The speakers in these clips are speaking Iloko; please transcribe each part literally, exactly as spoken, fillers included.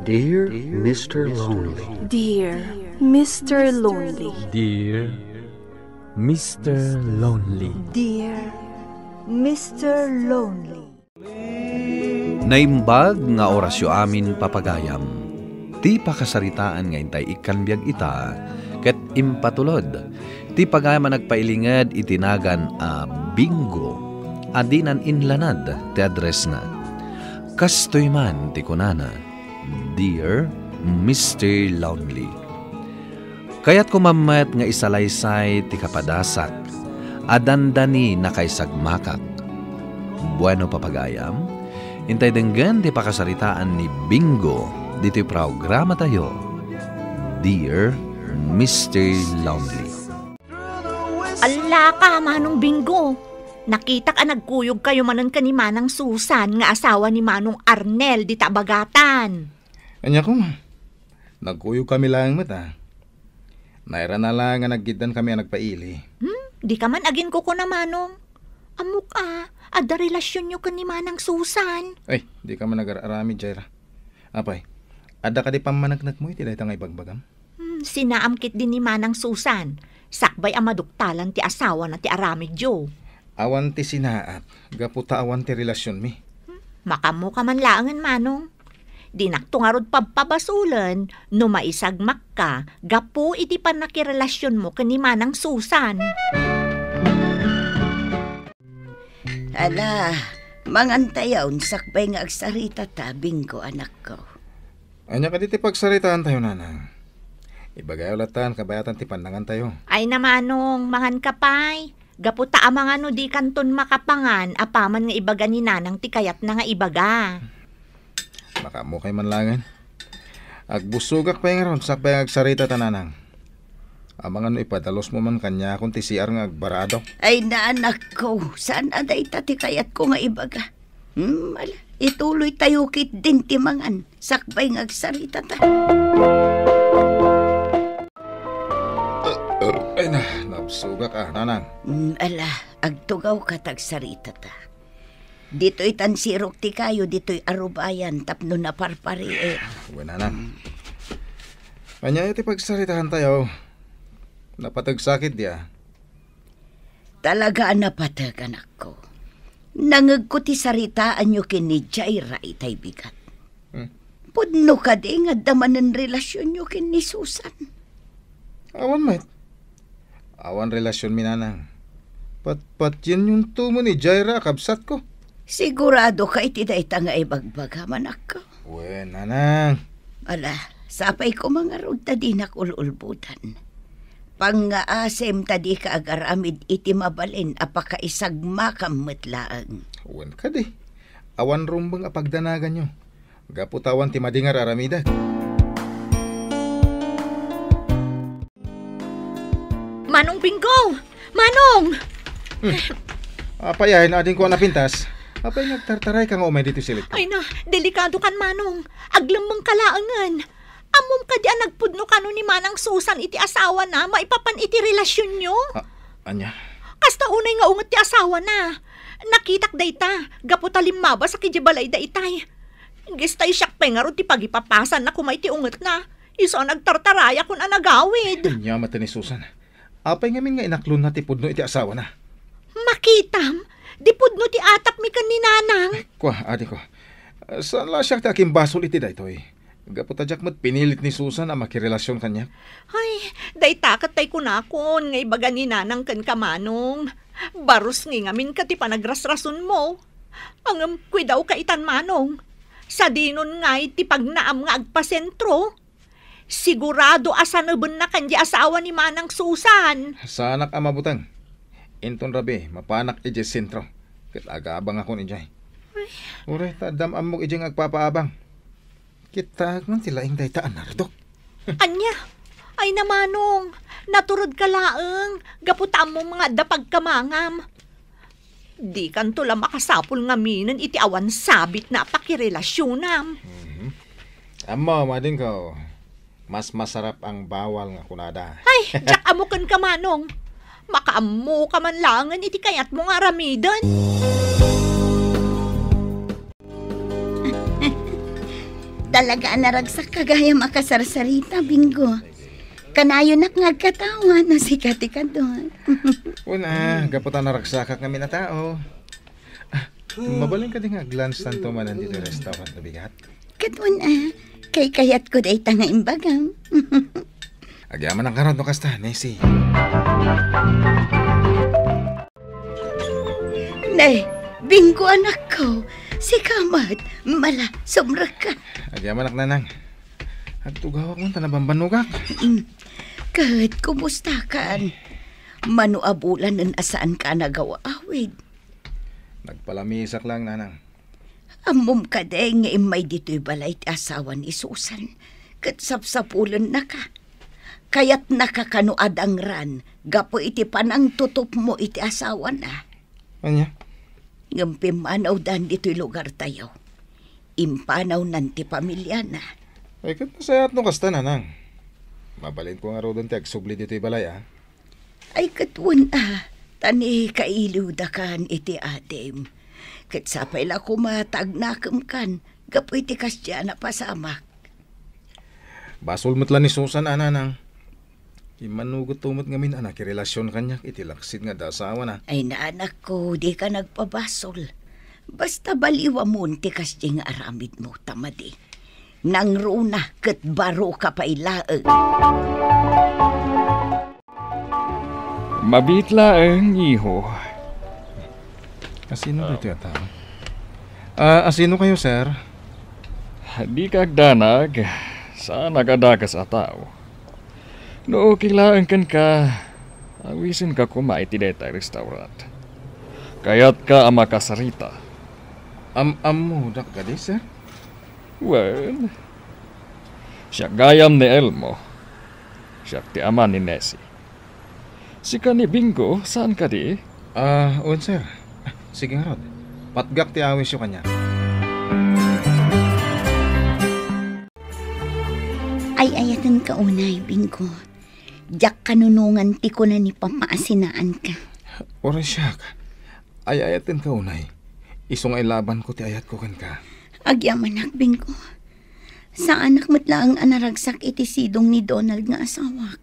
Dear Mister Lonely. Dear Mister Lonely. Dear Mister Lonely. Dear Mister Lonely. Naimbag nga orasyo amin, papagayam. Ti pakasaritaan nga intay ikkan biag ita, ket impatulod ti pagayam a nagpailinged iti nagan a Bingo a dinan inlanad ti addressna. Kastoy man ti kunana, "Dear Mister Lonely." Kayatko man met nga isalaysay ti kapadasak a dandani nakaisagmakak. Bueno, papagayam, intay denggen ti pakasaritaan ni Bingo ditoy programatayo, Dear Mister Lonely. Allaka, Manong Bingo! Nakitak a nagkuyogkayo manen ken ni Manang Susan nga asawa ni Manong Arnel dita Bagatan. Ania koma? Nagkuyogkami laeng met, a. Nairana laeng nga nagiddankami a nagpaili. Hmm? Dika man aginkukuna, Manong. Ammok a, adda relasionyo ken ni Manang Susan. Ay, dika man agar-aramid, Jaira. Apay, adda kadi pammaneknekmo iti dayta nga ibagbagam? Hmm, sinaam ketdi ni Manang Susan, sakbay a maduktalan ti asawana ti aramidyo. Awan ti sinaak, gapu ta awan ti relasionmi. Hmm, makaammoka man laengen, Manong. Dinakto ngarud pabpabasolen no maisagmakka gapu iti pannakirelasionmo ken ni Manang Susan. Ala, mangantayon sakbay nga agsaritata, Bingo, anakko. Ania kadi ti pagsaritaantayo, Nanang? Ibagayo lattan kabayatan ti pannangantayo. Ay na, Manong, manganka pay. Gapu ta amangan no dikanton makapangan apaman nga ibaga ni Nanang ti kayatna nga ibaga. Makaammokay man laengen. Agbusogak pay ngarud sakbay nga agsaritata, Nanang. Amangan no ipadalusmo man kaniakon ti C R nga agbarado. Ay, anakko, saan a dayta ti kayatko nga ibaga. Hmm, ala, ituloytayo ketdin ti mangan sakbay nga agsaritata. Ay na, nabsogak a, Nanang. Hmm, ala, agtugawka ta agsaritata. Ditoy tansirok ti kayo, ditoy arubayan tapno naparpariek. Wen, Nanang. Ania ti pagsaritaantayo? Napateg sakit dia? Talaga a napateg, anakko. Nangegko ti saritaanyo ken ni Jaira itay bigat. Hmm. Pudno kadi nga adda manen relasionyo ken ni Susan? Awan met. Awan relasionmi, Nanang. Patpatienyon to met ni Jaira a kabsatko. Siguradoka iti dayta nga ibagbagam, anakko? Wen, Nanang. Ala, sapay koma ngarud ta dinak ul-ulbodan. Pangngaasim ta dika agaramid iti mabalin a pakaisagmakam met laeng. Wen kadi, awan rumbeng a pagdanaganyo. Gapu ta awan ti madi nga ar-aramidek. Manong Bingo! Manong! Hmm. Apay, ay, naadingko a napintas. Apay, nagtartarayka nga umay ditoy silitko? Ay na, delikadokan, Manong. Aglemmengka laengen. Ammom kadi a nagpudno kano ni Manang Susan iti asawana maipapan iti relasionyo? A-, ania? Kasta unay nga unget ti asawana. Nakitak dayta, gapu ta limmabasak idiay balayda itay. Gistay siak pay ngarud ti pagipapasanna koma iti ungetna. Isu a nagtartarayakon a nagawid. Ania met ni Susan? Apay ngamin nga inaklonna ti pudno iti asawana? Makitam, di pudno ti atapmi ken ni Nanang. Ay, kua, adingko. Saan la siak ti akimbasol iti daytoy? Gapu ta diak met pinilit ni Susan a makirelasion kaniak. Ay, dayta ket tay kunakon nga ibaga ni Nanang kenka, Manong. Barus ngamin ket ti panagrasrasonmo. Ngem kuidawka itan, Manong. Sadinon ngay ti pagnaam nga agpasentro. Sigurado a sanebenna ken di asawa ni Manang Susan. Saanak a mabuteng. Inton rabii, mapanak idiay sentro. Ket agabangakon idiay. Ay. Uray, ta addam ammok idiay nga agpapaabang. Kittaek man ti laing dayta a Nardo. Ania? Ay na, Manong, naturedka laeng, gapu ta ammom nga adda pagkamangam. Dikanto la makasapul ngaminen iti awan sabitna a pakirelasionam. Mhm. Ammom, adingko, mas masarap ang bawal nga kunada. Ay, diak ammo kenka, Manong. Makaammoka man laengen iti kayatmo nga aramiden. Talaga a naragsakka gayam a kasarsarita, Bingo. Kanayonak nga agkatawa no sika ti kadu. Una, gapu ta naragsakak ngamin a tao. Ah, mabalin kadi nga aglanstanto manen ditoy restaurant no bigat? Ket una, kaykayatko dayta nga imbagam. Agyamanak ngarud no kasta, Nesi. Ne, Bingo, anakko. Sika met, mala, sumrekka. Agyamanak, Nanang. Agtugawak man ta nabambannogak. Mm. Ket kumustakan? Mano a bulanen a saanka a nagaw-awid? Nagpalamisak lang, Nanang. Ammom kadi nga immay ditoy balay ti asawa ni Susan, ket sapsapulennaka? Kayatnaka kano a dangran gapu iti panangtutupmo iti asawana? Ania? Ngem pimmanawdan ditoy lugartayo. Impanawnan ti pamiliana. Ay, ket nasayaat no kasta, Nanang. Mabalinko ngaruden ti agsubli ditoy balay, a. Ay, ket wen a, ta ni kailiwdakan iti adim. Ket sapay la koma ta agnakemkan gapu iti kasdiay a napasamak. Basol met la ni Susan a, Nanang. Immannugetto met ngamin a nakirelasion kaniak iti laksid nga adda asawana. Ay, anakko, dika nagpabasol. Basta baliwamon ti kasdiay nga aramidmo, ta madi. Nangruna ket baroka pay laeng. Mabiit laeng, iho. Asino daytoy a tao? Ah, asino kayo, sir? Dika agdanag, saanak a dakes a tao. No okay laeng kenka, awisenka koma iti dayta a restaurant. Kayatka a makasarita. Am-ammodak kadi, sir? Wen, siak gayam ni Elmo. Siak ti ama ni Nesi. Sika ni Bingo, saan kadi? Ah, wen, sir. Sige ngarud. Patgak ti awisyo kaniak. Ay-ayatenka unay, Bingo. Diak kanunongan ti kuna ni Papa a sinaanka. Uray siak. Ay-ayatenka unay. Isu nga ilabanko ti ayatko kenka. Agyamanak, Bingo. Saanak met laeng a naragsak iti sidong ni Donald nga asawak.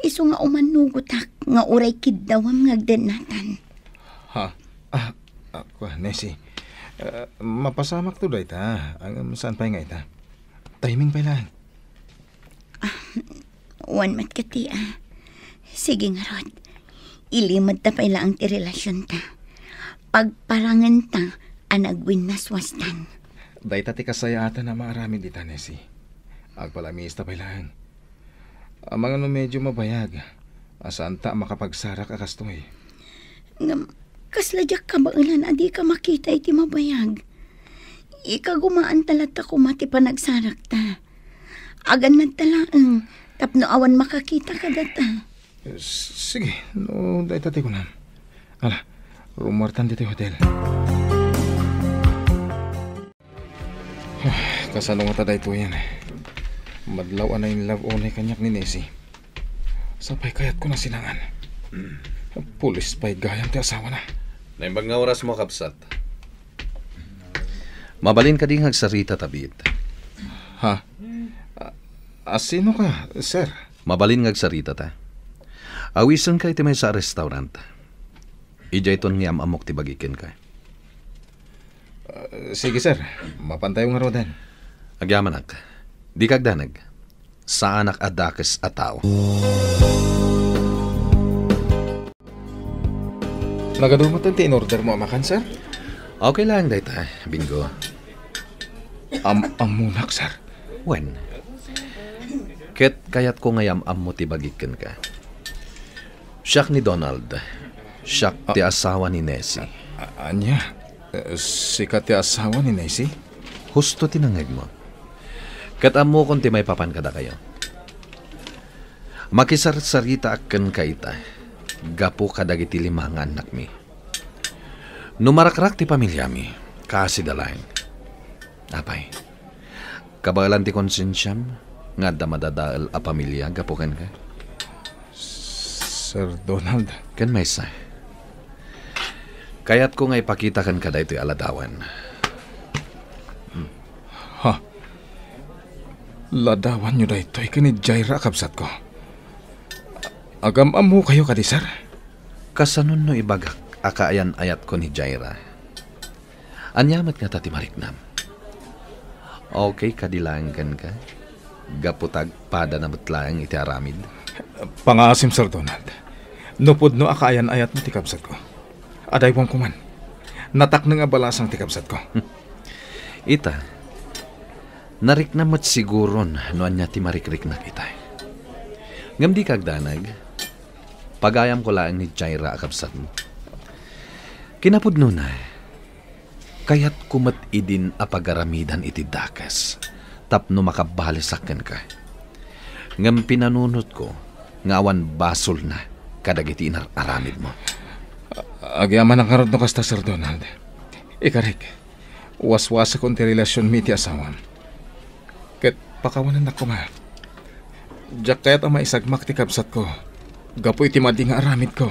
Isu nga umannugotak nga uray kiddawam nga agdennatan. Ha? Ah, ah, kua, Nesi. Ah, mapasamakto dayta, ngem saan pay nga ita? Timing pay laeng. Ah, wen met kadi, a. Sige ngarud. Ilimedta pay laeng ti relasionta. Pagparangenta a nagwinnaswastan. Dayta ti kasayaatan a maaramid ita, Nesi. Agpalamista pay laeng. Amangan no medio mabayag a saanta a makapagsarak a kastoy. Ngem, kasla diak kabaelan a dika makita iti mabayag. Ikagumaanta latta koma ti panagsarakta. Agannadta laeng tapno awan makakita kadata. S-, sige, no dayta ti kunam. Ala, rumuartan ditoy hotel. Kasano ngata daytoyen? Madlaw a na-in love unay kaniak ni Nesi. Sapay kayatko a sinangan. Pulis pay gayam ti asawana. Naimbag nga orasmo, kabsat. Mabalin kadi nga agsarita, Tabit? Ha? A-, asinoka, sir? Mabalin nga agsaritata. Awisenka iti maysa a restaurant. Idiayton nga am-ammok ti bagi kenka. Ah, sige, sir. Mapantayo ngaruden. Agyamanak. Dika agdanag. Saanak a dakes a tao. Nagadu met ti in-ordermo a makan, sir? Okay laeng dayta, Bingo. Am-ammonak, sir. Wen. Ket kayatko nga am-ammo ti bagik kenka. Siak ni Donald. Siak ti asawa ni Nesi. A-, ania? Eh, sika ti asawa ni Nesi? Husto ti nangngegmo. Ket ammokon ti maipapan kadakayo. Makisarsaritaak kenka ita, gapu kadagiti lima nga annakmi. No marakrak ti pamiliami, kaasida laeng. Apay, kabaelan ti konsensiam nga adda madadael a pamilia gapu kenka? Sir Donald. Ken maysa, kayatko nga ipakita kenka daytoy a ladawan. Hmm. Ha? Ladawanyo daytoy ken ni Jaira a kabsatko. Agam-ammokayo kadi, sir? Kasanon no ibagak a kaayan-ayatko ni Jaira? Ania met ngata ti mariknam? Okay kadi laeng kenka? Gapu ta agpadana met laeng iti aramid? Pangaasim, Sir Donald. No pudno a kaayan-ayatmo ti kabsatko, adaywam koman. Natakneng a balasang ti kabsatko. Ita, nariknam met siguron no ania ti marikriknak ita. Ngem dika agdanag, pagayamko laeng ni Jaira a kabsatmo. Kinapudnona, kayatko met idin a pagaramidan iti dakes tapno makabalisak kenka. Ngem pinanunotko nga awan basolna kadagiti inar-aramidmo. Agyamanak ngarud no kasta, Sir Donald. Ikarik, waswasakon ti relasionmi iti asawam. Ket pakawanennak koma. Diak kayat a maisagmak ti kabsatko gapu iti madi nga aramidko.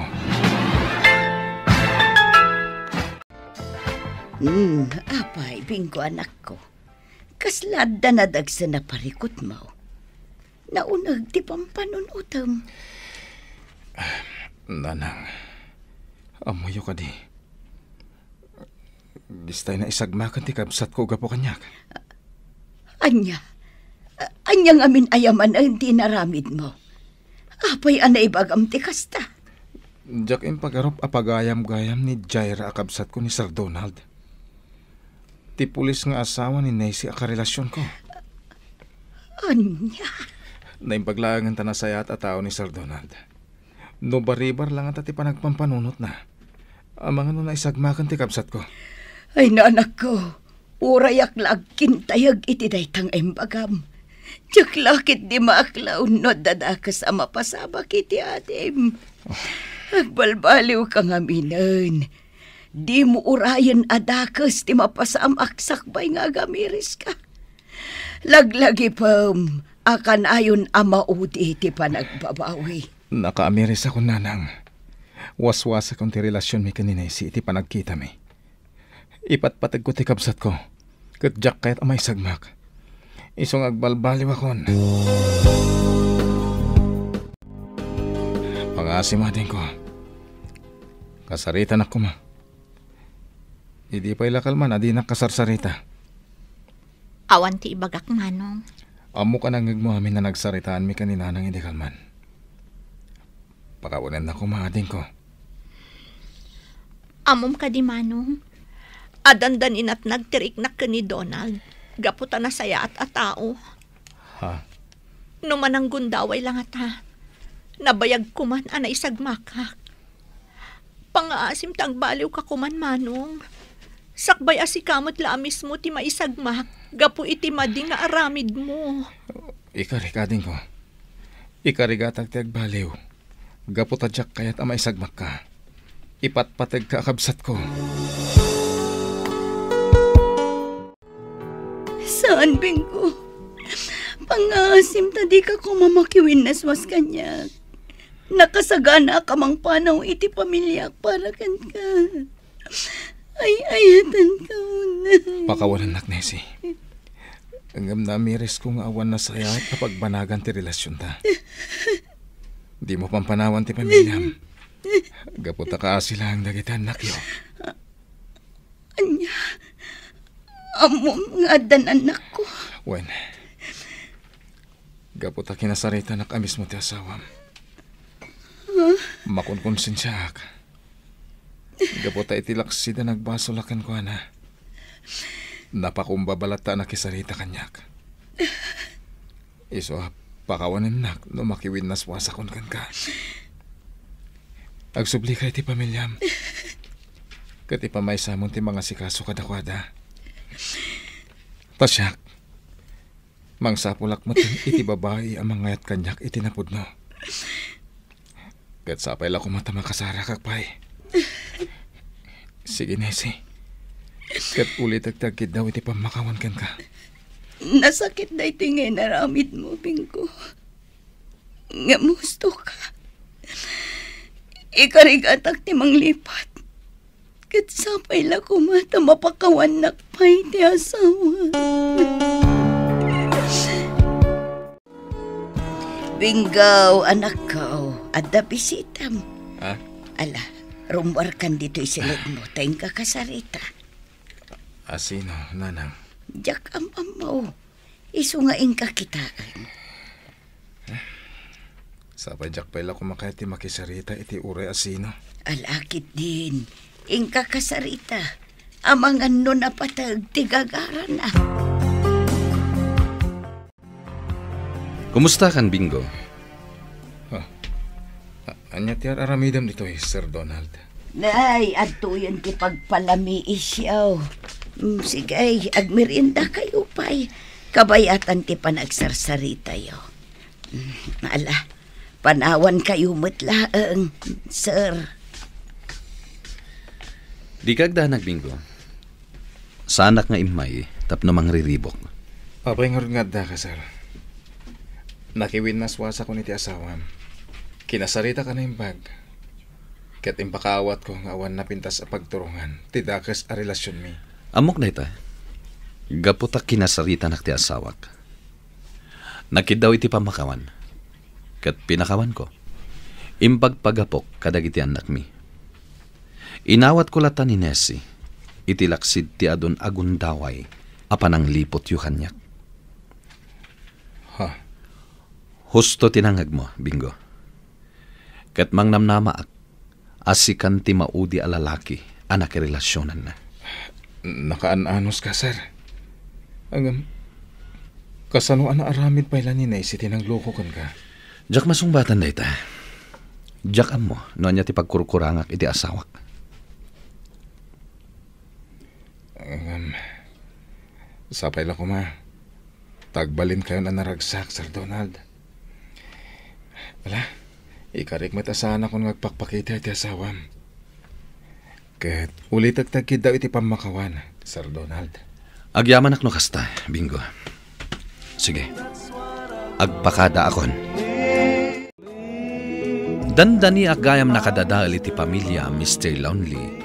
Hmm, apay, Bingo, anakko. Kasla adda nadagsen a parikutmo. Nauneg ti pampanunotem. Nanang, ammoyo kadi? Distay naisagmaken ti kabsatko gapu kaniak. Ania? Ania ngamin a yamanen ti inaramidmo? Apay a naibagam ti kasta? Diak impagarup a pagayam-gayam ni Jaira a kabsatko ni Sir Donald. Ti pulis nga asawa ni Nancy a karelasionko. Ania? Naimbag laengen ta nasayaat a tao ni Sir Donald. No baribar la ngata ti panagpampanunotna, amangan no naisagmaken ti kabsatko. Ay, nanakko, urayak la agkintayeg iti dayta nga imbagam. Diak la ketdi maaklaw no adda dakes a mapasamak iti adim. Agbalbaliwka ngaminen. Dimo urayen a dakes ti mapasamak sakbay nga agamireska. Laglagipem a kanayon a maudi ti panagbabawi. Nakaamirisakon, nanang. Waswasakon ti relasionmi ken ni Nancy iti panagkitami. Ipatpategko ti kabsatko, ket diak kayat a maisagmak. Isu nga agbalbaliwakon. Pangaasim, adingko. Kasaritanak koma. Idi pay la kalman a dinak kasarsarita. Awan ti ibagak, manong. Ammok a nangngegmo amin a nagsaritaanmi ken ni nanang idi kalman. Pakawanennak koma, adingko. Ammom kadi, manong, a dandan inatnag ti riknak ken ni Donald gapu ta nasayaat a tao. Ha? No mananggundaway la ngata, nabayag koman a naisagmakak. Pangaasim ta agbaliwka koman, manong. Sakbay a sika met la a mismo ti maisagmak gapu iti madi nga aramidmo. Ikarik, adingko. Ikarigatak ti agbaliw. Gapu ta diak kayat a maisagmakka. Ipatpategka a kabsatko. Saan, Bingo? Pangaasim ta dika koma makiwinnaswas kaniak. Nakasaganaak a mangpanaw iti pamiliak para kenka. Ay-ayatenka unay. Pakawanennak, Nancy. Ngem naamirisko nga awan nasayaat a pagbanagan ti relasionta. Dimo pampanawan ti pamiliam. Gapu ta kaasi laeng dagiti annakyo. Ania? Ammom nga addan annakko? Wen, gapu ta kinasaritanak a mismo ti asawam. Huh? Makonkonsensiaak. Gapu ta iti laksid a nagbasolak kenkuana, napakumbaba latta a nakisarita kaniak. Isu a pakawanennak no makiwinnaswasakon kenka. Agsublika iti pamiliam. Ket ipamaysamon ti mangasikaso kadakuada. Ta siak, mangsapulak met iti babai a mangayat kaniak iti napudno. Ket sapay la koma ta makasarakak pay. Sige, Nancy. Ket ulitek ti agkiddaw iti pammakawan kenka. Nasakit daytoy nga inaramidmo, Bingo. Ngem husto ka. Ikarigatak ti manglipat. Ket sapay la koma ta mapakawannak pay ti asawa. Bingo, anakko, adda bisitam. Ah? Ala, rummuarkan ditoy siled mo, ta inka kasarita. Asino, nanang? Diak am-ammo. Isu nga inka kitaen. Sapay diak pay la kumakaya ti makisarita iti uray asino. Ala ketdin, inka kasarita. Amangan no napateg ti gagarana. Kumustakan, Bingo? Ah, a-, ania ti ar-aramidem ditoy, Sir Donald? Nay, adtoyen ti pagpalamiisyo. Mm, sige, agmerienda kayo pay. Kabayatan ti panagsarsaritayo. Mm, ala, panawan kayo met laeng, sir. Dika agdanag, Bingo. Saanak nga immay tapno mangriribuk. Apay ngarud nga addaka, sir? Nakiwinnaswasakon iti asawam. Kinasaritak a naimbag. Ket impakaawatko nga awan napintas a pagturongan ti dakes a relasionmi. Ammok dayta. Gapu ta kinasaritanak ti asawak. Nakiddaw iti pammakawan, ket pinakawanko. Impagpagapok kadagiti annakmi. Inawatko latta ni Nessie iti laksid ti adun a gundaway a panangliputyo kaniak. Ha? Husto ti nangngegmo, Bingo. Ket mangnamnamaak a sikan ti maudi a lalaki a nakirelasionanna. Nakaan-anos ka, sir. Ngem, kasano a naaramid pay la ni Nessie ti nangloko kenka? Diak masungbatan dayta. Diak ammo no ania ti pagkurkurangak iti asawak. Ngem, sapay la koma ta agbalinkayon a naragsak, Sir Donald. Ala, ikarik met a saanakon nga agpakpakita iti asawam. Ket ulitek ti agkiddaw iti pammakawan, Sir Donald. Agyamanak no kasta, Bingo. Sige, agpakadaakon. Dandaniak gayam nakadadael iti pamilia, Mister Lonely,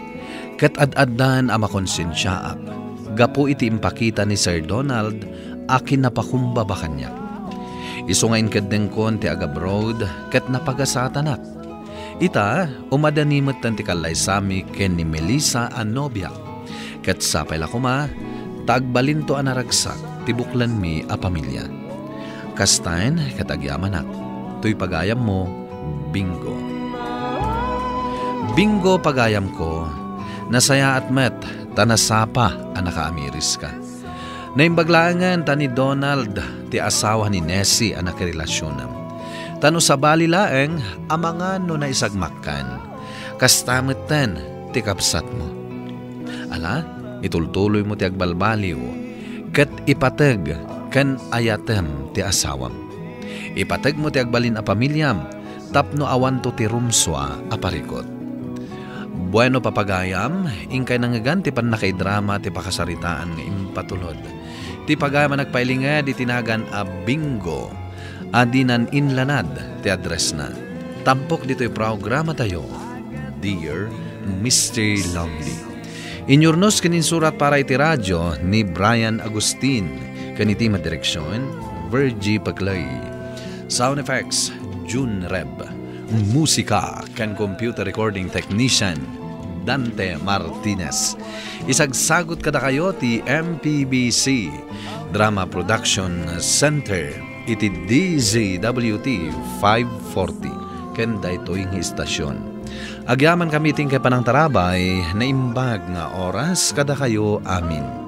ket ad-addan a makonsensiaak gapu iti impakita ni Sir Donald a kinapakumbaba kaniak. Isu nga inkeddengkon ti agabroad ket napagasatanak. Ita, umadani metten ti kallaysami ken ni Melissa a nobiak. Ket sapay la koma, ta agbalinto a naragsak ti buklenmi a pamilia. Kastaen ket agyamanak, toy pagayammo, Bingo. Bingo, pagayamko, nasayaat met ta nasapa a nakaamiriska. Naimbag laengen ta ni Donald ti asawa ni Nessie a nakirelasionam. Ta no sabali laeng, amangan no naisagmakkan. Kasta metten ti kabsatmo. Ala, itultuloymo ti agbalbaliw, ket ipateg ken ayatem ti asawam. Ipategmo ti agbalin a pamiliam tapno awanto ti rumsua a parikut. Bueno, papagayam, inkay nangngegan ti pannakaidrama ti pakasaritaan nga impatulod. Ti pagayam a nagpailinged iti nagan a Bingo a dinan inlanad ti addressna. Tampok ditoy programatayo, Dear Mister Lonely. Inyurnos ken insurat para iti radio ni Brian Agustin ken iti madireksion, Virgie Paclay. Sound effects, June Reb. Musika ken computer recording technician, Dante Martinez. Isagsagut kadakayo ti M P B C Drama Production Center iti D Z W T five forty ken daytoy nga istasyon. Agyamankami ti inkay panangtarabay, naimbag nga oras kadakayo amin.